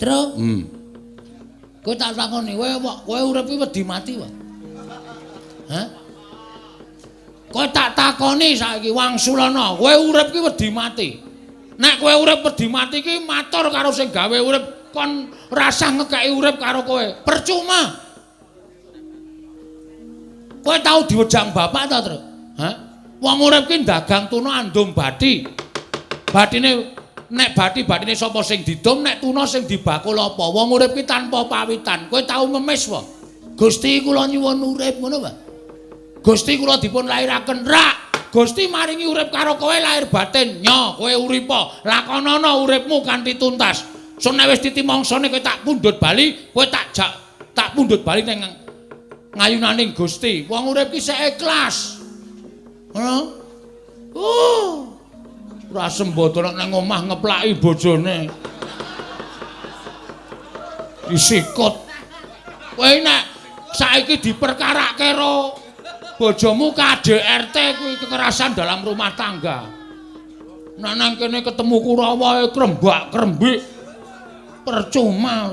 Tru. Kowe tak takoni, kowe kowe urip iki wedi mati wae. Hah? Kowe tak takoni saiki wangsulana, kowe urip ki wedi mati. Nek kowe urip wedi mati ki matur karo sing gawe urip kon rasah ngekeki urip karo kowe. Percuma. Kowe tau diwejang bapak ta, Tru? Hah? Wong urip ki dagang tuna andum bathi. Bathine nek bathi-bathine sapa sing didum, nek tuna sing dibakul apa? Wong urip ki tanpa pawitan. Kowe tau ngemis wae? Gusti kula nyuwun urip ngono wae. Gusti kula dipun lairaken rak. Gusti maringi urip karo kowe lahir batin. Nyo, kowe uripa. Lakonana uripmu kanthi tuntas. Sun nek wis titi mangsane kowe tak pundhut bali, kowe tak jak tak pundhut bali ning ngayunaning Gusti. Wong urip ki sik ikhlas. Ngono. Ora sembodo nek nang omah ngeplaki bojone. Disikut. Kowe nek saiki diperkarake karo bojomu KDRT kuwi, kekerasan dalam rumah tangga. Nek nang kene ketemu Kurawa krembak-krembik. Percuma.